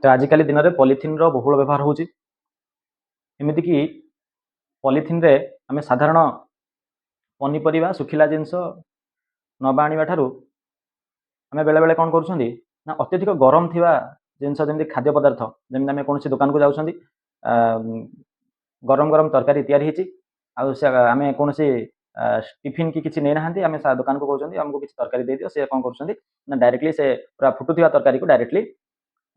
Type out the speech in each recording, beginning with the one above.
ତ ଆଜିକାଲି ଦିନରେ ପଲିଥିନ୍ର ବହୁଳ ବ୍ୟବହାର ହେଉଛି। ଏମିତିକି ପଲିଥିନ୍ରେ ଆମେ ସାଧାରଣ ପନିପରିବା, ଶୁଖିଲା ଜିନିଷ ନେବା ଆଣିବା ଠାରୁ ଆମେ ବେଳେବେଳେ କ'ଣ କରୁଛନ୍ତି ନା ଅତ୍ୟଧିକ ଗରମ ଥିବା ଜିନିଷ, ଯେମିତି ଖାଦ୍ୟ ପଦାର୍ଥ, ଯେମିତି ଆମେ କୌଣସି ଦୋକାନକୁ ଯାଉଛନ୍ତି, ଗରମ ଗରମ ତରକାରୀ ତିଆରି ହେଇଛି ଆଉ ସେ ଆମେ କୌଣସି ଟିଫିନ୍ କି କିଛି ନେଇନାହାନ୍ତି। ଆମେ ଦୋକାନକୁ କହୁଛନ୍ତି, ଆମକୁ କିଛି ତରକାରୀ ଦେଇଦିଅ। ସେ କ'ଣ କରୁଛନ୍ତି ନା ଡାଇରେକ୍ଟଲି ସେ ପୁରା ଫୁଟୁଥିବା ତରକାରୀକୁ ଡାଇରେକ୍ଟଲି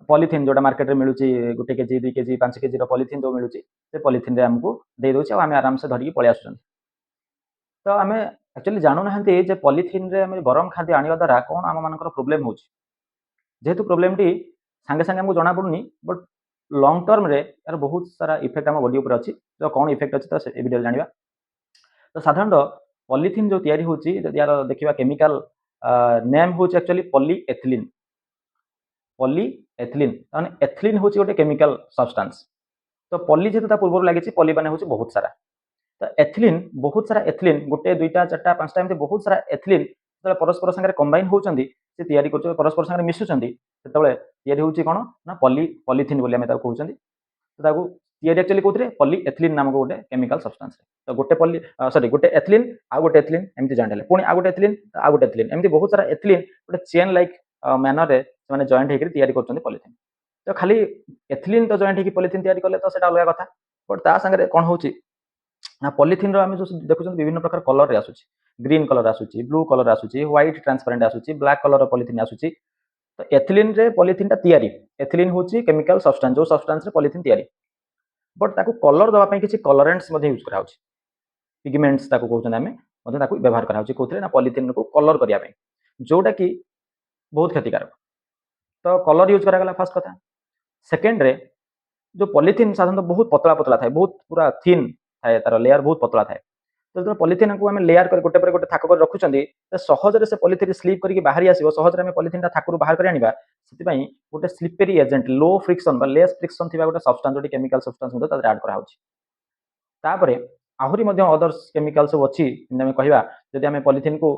ପଲିଥିନ୍, ଯେଉଁଟା ମାର୍କେଟରେ ମିଳୁଛି, 1 କେଜି, 2 କେଜି, 5 କେଜିର ପଲିଥିନ୍ ଯେଉଁ ମିଳୁଛି, ସେ ପଲିଥିନ୍ରେ ଆମକୁ ଦେଇଦେଉଛି ଆଉ ଆମେ ଆରାମସେ ଧରିକି ପଳେଇ ଆସୁଛନ୍ତି। ତ ଆମେ ଆକ୍ଚୁଆଲି ଜାଣୁନାହାନ୍ତି ଯେ ପଲିଥିନ୍ରେ ଆମେ ଗରମ ଖାଦ୍ୟ ଆଣିବା ଦ୍ୱାରା କ'ଣ ଆମମାନଙ୍କର ପ୍ରୋବ୍ଲେମ୍ ହେଉଛି। ଯେହେତୁ ପ୍ରୋବ୍ଲେମଟି ସାଙ୍ଗେ ସାଙ୍ଗେ ଆମକୁ ଜଣାପଡ଼ୁନି, ବଟ୍ ଲଙ୍ଗ ଟର୍ମରେ ଏହାର ବହୁତ ସାରା ଇଫେକ୍ଟ ଆମ ବଡି ଉପରେ ଅଛି। ତ କ'ଣ ଇଫେକ୍ଟ ଅଛି, ତ ଏ ଭିଡ଼ିଓରେ ଜାଣିବା। ତ ସାଧାରଣତଃ ପଲିଥିନ୍ ଯେଉଁ ତିଆରି ହେଉଛି, ଯଦି ୟାର ଦେଖିବା, କେମିକାଲ ନେମ୍ ହେଉଛି ଆକ୍ଚୁଆଲି ପଲି ଏଥିଲିନ୍। ପଲି ଏଥିଲିନ୍ ମାନେ ଏଥିଲିନ୍ ହେଉଛି ଗୋଟେ କେମିକାଲ ସବଷ୍ଟାନ୍ସ। ତ ପଲି ଯେହେତୁ ତା ପୂର୍ବରୁ ଲାଗିଛି, ପଲି ମାନେ ହେଉଛି ବହୁତ ସାରା। ତ ଏଥିଲିନ୍, ବହୁତ ସାରା ଏଥିଲିନ୍, ଗୋଟେ, ଦୁଇଟା, ଚାରିଟା, ପାଞ୍ଚଟା, ଏମିତି ବହୁତ ସାରା ଏଥିଲିନ୍ ଯେତେବେଳେ ପରସ୍ପର ସାଙ୍ଗରେ କମ୍ବାଇନ୍ ହେଉଛନ୍ତି, ସେ ତିଆରି କରୁଛନ୍ତି, ପରସ୍ପର ସାଙ୍ଗରେ ମିଶୁଛନ୍ତି, ସେତେବେଳେ ତିଆରି ହେଉଛି କ'ଣ ନା ପଲିଥିନ୍ ବୋଲି ଆମେ ତାକୁ କହୁଛନ୍ତି। ତ ତାକୁ ତିଆରି ଆକ୍ଚୁଆଲି କୋଉଥିରେ? ପଲି ଏଥିଲିନ୍ ନାମକ ଗୋଟେ କେମିକାଲ ସବଷ୍ଟାନ୍ସରେ। ତ ଗୋଟେ ପଲି, ସରି, ଗୋଟେ ଏଥିଲିନ୍ ଆଉ ଗୋଟେ ଏଥିଲିନ୍ ଏମିତି ଜଏଣ୍ଟ ହେଲେ, ପୁଣି ଆଉ ଗୋଟେ ଏଥିଲିନ୍, ଆଉ ଗୋଟେ ଏଥିଲିନ୍, ଏମିତି ବହୁତ ସାରା ଏଥିଲିନ୍ ଗୋଟେ ଚେନ୍ ଲାଇକ୍ ମ୍ୟାନରରେ ସେମାନେ ଜଏଣ୍ଟ ହେଇକରି ତିଆରି କରୁଛନ୍ତି ପଲିଥିନ୍। ତ ଖାଲି ଏଥିଲିନ୍ ତ ଜଏଣ୍ଟ ହେଇକି ପଲିଥିନ୍ ତିଆରି କଲେ ତ ସେଇଟା ଅଲଗା କଥା, ବଟ୍ ତା ସାଙ୍ଗରେ କ'ଣ ହେଉଛି ନା ପଲିଥିନ୍ର ଆମେ ଯେଉଁ ଦେଖୁଛନ୍ତି, ବିଭିନ୍ନ ପ୍ରକାର କଲର୍ରେ ଆସୁଛି। ଗ୍ରୀନ୍ କଲର୍ ଆସୁଛି, ବ୍ଲୁ କଲର୍ ଆସୁଛି, ହ୍ୱାଇଟ୍ ଟ୍ରାନ୍ସପାରେଣ୍ଟ ଆସୁଛି, ବ୍ଲାକ୍ କଲର୍ ପଲିଥିନ୍ ଆସୁଛି। ତ ଏଥିଲିନ୍ରେ ପଲିଥିନ୍ଟା ତିଆରି। ଏଥିଲିନ୍ ହେଉଛି କେମିକାଲ ସବଷ୍ଟାନ୍ସ, ଯେଉଁ ସବଷ୍ଟାନ୍ସରେ ପଲିଥିନ୍ ତିଆରି। ବଟ୍ ତାକୁ କଲର୍ ଦେବା ପାଇଁ କିଛି କଲରେଣ୍ଟସ୍ ମଧ୍ୟ ୟୁଜ୍ କରାହେଉଛି। ପିଗମେଣ୍ଟସ୍ ତାକୁ କହୁଛନ୍ତି ଆମେ, ମଧ୍ୟ ତାକୁ ବ୍ୟବହାର କରାହେଉଛି। କେଉଁଥିରେ ନା ପଲିଥିନ୍କୁ କଲର୍ କରିବା ପାଇଁ, ଯେଉଁଟାକି ବହୁତ କ୍ଷତିକାରକ। ତ କଲର୍ ୟୁଜ୍ କରାଗଲା, ଫାର୍ଷ୍ଟ କଥା। ସେକେଣ୍ଡରେ ଯେଉଁ ପଲିଥିନ୍ ସାଧାରଣତଃ ବହୁତ ପତଳା ପତଳା ଥାଏ, ବହୁତ ପୁରା ଥିନ୍ ଥାଏ, ତାର ଲେୟାର ବହୁତ ପତଳା ଥାଏ। ତ ଯେତେବେଳେ ପଲିଥିନ୍କୁ ଆମେ ଲେୟାର କରି ଗୋଟେ ପରେ ଗୋଟେ ଥାକ କରି ରଖୁଛନ୍ତି, ତ ସହଜରେ ସେ ପଲିଥିନ୍ ସ୍ଲିପ୍ କରିକି ବାହାରି ଆସିବ, ସହଜରେ ଆମେ ପଲିଥିନ୍ଟା ଥାକରୁ ବାହାର କରି ଆଣିବା, ସେଥିପାଇଁ ଗୋଟେ ସ୍ଲିପେରୀ ଏଜେଣ୍ଟ, ଲୋ ଫ୍ରିକ୍ସନ୍ ବା ଲେସ୍ ଫ୍ରିକ୍ସନ୍ ଥିବା ଗୋଟେ ସବଷ୍ଟାନ୍ସ, ଗୋଟେ କେମିକାଲ ସବଷ୍ଟାନ୍ସ ମଧ୍ୟ ତାଦେହରେ ଆଡ୍ କରାହେଉଛି। ତାପରେ ଆହୁରି ମଧ୍ୟ ଅଦର୍ସ କେମିକାଲ ସବୁ ଅଛି। ଯେମିତି ଆମେ କହିବା, ଯଦି ଆମେ ପଲିଥିନ୍କୁ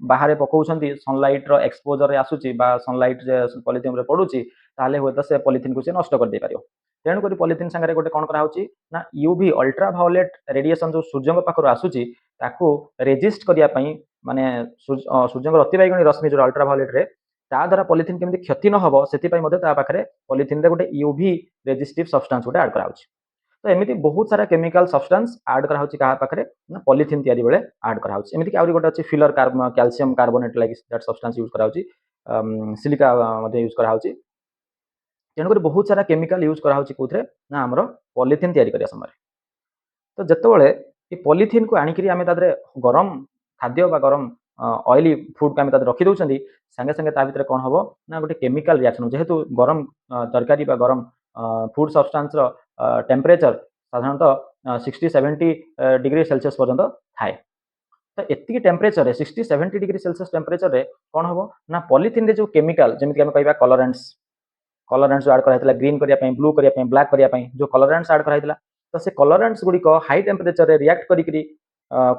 ବାହାରେ ପକାଉଛନ୍ତି, ସନଲାଇଟ୍ର ଏକ୍ସପୋଜରରେ ଆସୁଛି ବା ସନଲାଇଟ୍ ପଲିଥିନ୍ ଉପରେ ପଡୁଛି, ତାହେଲେ ହୁଏତ ସେ ପଲିଥିନ୍କୁ ସେ ନଷ୍ଟ କରିଦେଇପାରିବ। ତେଣୁକରି ପଲିଥିନ୍ ସାଙ୍ଗରେ ଗୋଟେ କ'ଣ କରାହେଉଛି ନା ୟୁଭି, ଅଲ୍ଟ୍ରା ଭାଓଲେଟ୍ ରେଡିଏସନ୍, ଯେଉଁ ସୂର୍ଯ୍ୟଙ୍କ ପାଖରୁ ଆସୁଛି, ତାକୁ ରେଜିଷ୍ଟ କରିବା ପାଇଁ, ମାନେ ସୂର୍ଯ୍ୟଙ୍କର ଅତିବାଇଗଣୀ ରଶ୍ମି ଯେଉଁ ଅଲ୍ଟ୍ରା ଭାଓଲେଟ୍ରେ, ତା ଦ୍ୱାରା ପଲିଥିନ୍ କେମିତି କ୍ଷତି ନ ହେବ, ସେଥିପାଇଁ ମଧ୍ୟ ତା ପାଖରେ ପଲିଥିନ୍ରେ ଗୋଟେ ୟୁଭି ରେଜିଷ୍ଟିଭ୍ ସବଷ୍ଟାନ୍ସ ଗୋଟେ ଆଡ୍ କରାହେଉଛି। ତ ଏମିତି ବହୁତ ସାରା କେମିକାଲ ସବଷ୍ଟାନ୍ସ ଆଡ୍ କରାହେଉଛି। କାହା ପାଖରେ ନା ପଲିଥିନ୍ ତିଆରି ବେଳେ ଆଡ୍ କରାହେଉଛି। ଏମିତିକି ଆହୁରି ଗୋଟେ ଅଛି filler, calcium carbonate like that substance use କରାହେଉଛି, ସିଲିକା ମଧ୍ୟ ୟୁଜ୍ କରାହେଉଛି। ତେଣୁକରି ବହୁତ ସାରା କେମିକାଲ ୟୁଜ୍ କରାହେଉଛି। କେଉଁଥିରେ ନା ଆମର ପଲିଥିନ୍ ତିଆରି କରିବା ସମୟରେ। ତ ଯେତେବେଳେ ଏ ପଲିଥିନ୍କୁ ଆଣିକିରି ଆମେ ତା ଦେହରେ ଗରମ ଖାଦ୍ୟ ବା ଗରମ ଅଏଲି ଫୁଡ୍କୁ ଆମେ ତା ଦେହରେ ରଖିଦେଉଛନ୍ତି, ସାଙ୍ଗେ ସାଙ୍ଗେ ତା ଭିତରେ କ'ଣ ହେବ ନା ଗୋଟେ କେମିକାଲ ରିଆକ୍ସନ୍। ଯେହେତୁ ଗରମ ତରକାରୀ ବା ଗରମ ଫୁଡ୍ ସବଷ୍ଟାନ୍ସର ଟେମ୍ପରେଚର ସାଧାରଣତଃ 60-70 ଡିଗ୍ରୀ ସେଲସିୟସ୍ ପର୍ଯ୍ୟନ୍ତ ଥାଏ, ତ ଏତିକି ଟେମ୍ପରେଚରରେ, 60-70 ଡିଗ୍ରୀ ସେଲସିୟସ୍ ଟେମ୍ପରେଚରରେ କ'ଣ ହେବ ନା ପଲିଥିନ୍ରେ ଯେଉଁ କେମିକାଲ, ଯେମିତି ଆମେ କହିବା କଲରାଣ୍ଟସ୍, କଲରାଣ୍ଟସ୍ ଯେଉଁ ଆଡ୍ କରାହେଇଥିଲା ଗ୍ରୀନ୍ କରିବା ପାଇଁ, ବ୍ଲୁ କରିବା ପାଇଁ, ବ୍ଲାକ୍ କରିବା ପାଇଁ ଯେଉଁ କଲରାଣ୍ଟସ୍ ଆଡ୍ କରାହେଇଥିଲା, ତ ସେ କଲରାଣ୍ଟସ୍ ଗୁଡ଼ିକ ହାଇ ଟେମ୍ପରେଚରରେ ରିଆକ୍ଟ କରିକିରି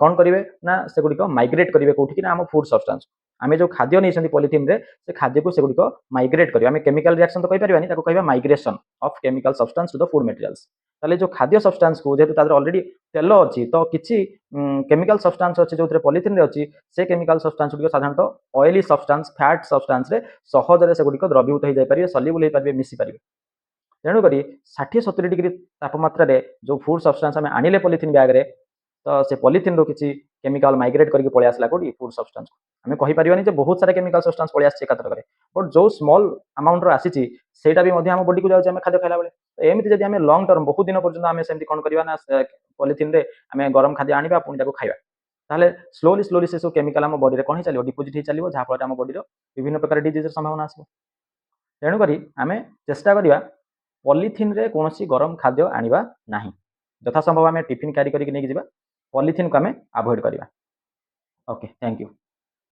କ'ଣ କରିବେ ନା ସେଗୁଡ଼ିକ ମାଇଗ୍ରେଟ୍ କରିବେ। କେଉଁଠିକି ନା ଆମ ଫୁଡ୍ ସବଷ୍ଟାନ୍ସ, ଆମେ ଯେଉଁ ଖାଦ୍ୟ ନେଇଛନ୍ତି ପଲିଥିନ୍ରେ, ସେ ଖାଦ୍ୟକୁ ସେଗୁଡ଼ିକ ମାଇଗ୍ରେଟ୍ କରିବେ। ଆମେ କେମିକାଲ ରିଆକ୍ସନ୍ ତ କହିପାରିବାନି, ତାକୁ କହିବା migration of chemical substance to the food materials। ତାହେଲେ ଯେଉଁ ଖାଦ୍ୟ ସବଷ୍ଟାନ୍ସକୁ, ଯେହେତୁ ତା ଦେହରେ ଅଲରେଡି ତେଲ ଅଛି, ତ କିଛି କେମିକାଲ ସବଷ୍ଟାନ୍ସ ଅଛି ଯେଉଁଥିରେ ପଲିଥିନ୍ରେ ଅଛି, ସେ କେମିକାଲ ସବଷ୍ଟାନ୍ସ ଗୁଡ଼ିକ ସାଧାରଣତଃ ଅଏଲି ସବଷ୍ଟାନ୍ସ, ଫ୍ୟାଟ୍ ସବଷ୍ଟାନ୍ସରେ ସହଜରେ ସେଗୁଡ଼ିକ ଦ୍ରବୀଭୂତ ହେଇଯାଇପାରିବେ, ସଲ୍ୟୁବଲ୍ ହେଇପାରିବେ, ମିଶିପାରିବେ। ତେଣୁକରି 60-70 ଡିଗ୍ରୀ ତାପମାତ୍ରାରେ ଯେଉଁ ଫୁଡ୍ ସବଷ୍ଟାନ୍ସ ଆମେ ଆଣିଲେ ପଲିଥିନ୍ ବ୍ୟାଗ୍ରେ, ତ ସେ ପଲିଥିନ୍ରୁ କିଛି କେମିକାଲ ମାଇଗ୍ରେଟ୍ କରିକି ପଳେଇ ଆସିଲା। କୋଉଠି? Food substance. ଆମେ କହିପାରିବାନି ଯେ ବହୁତ ସାରା କେମିକାଲ ସବଷ୍ଟାନ୍ସ ପଳେଇ ଆସିଛି ଏକାଥରକରେ, ବଟ୍ ଯେଉଁ ସ୍ମଲ୍ ଆମାଉଣ୍ଟର ଆସିଛି, ସେଇଟା ବି ମଧ୍ୟ ଆମ ବଡିକୁ ଯାଉଛି ଆମେ ଖାଦ୍ୟ ଖାଇଲା ବେଳେ। ତ ଏମିତି ଯଦି ଆମେ ଲଙ୍ଗ ଟର୍ମ, ବହୁତ ଦିନ ପର୍ଯ୍ୟନ୍ତ ଆମେ ସେମିତି କ'ଣ କରିବା ନା ପଲିଥିନ୍ରେ ଆମେ ଗରମ ଖାଦ୍ୟ ଆଣିବା, ପୁଣି ତାକୁ ଖାଇବା, ତାହେଲେ ସ୍ଲୋଲି ସ୍ଲୋଲି ସେସବୁ କେମିକାଲ ଆମ ବଡିରେ କ'ଣ ହେଇ ଚାଲିବ? ଡିପୋଜିଟ୍ ହେଇ ଚାଲିବ, ଯାହାଫଳରେ ଆମ ବଡିର ବିଭିନ୍ନ ପ୍ରକାର ଡିଜିଜ୍ର ସମ୍ଭାବନା ଆସିବ। ତେଣୁକରି ଆମେ ଚେଷ୍ଟା କରିବା ପଲିଥିନ୍ରେ କୌଣସି ଗରମ ଖାଦ୍ୟ ଆଣିବା ନାହିଁ। ଯଥାସମ୍ଭବ ଆମେ ଟିଫିନ୍ କ୍ୟାରି କରିକି ନେଇକି ଯିବା, ପଲିଥିନ୍କୁ ଆମେ ଆଭଏଡ଼ କରିବା। Okay, thank you.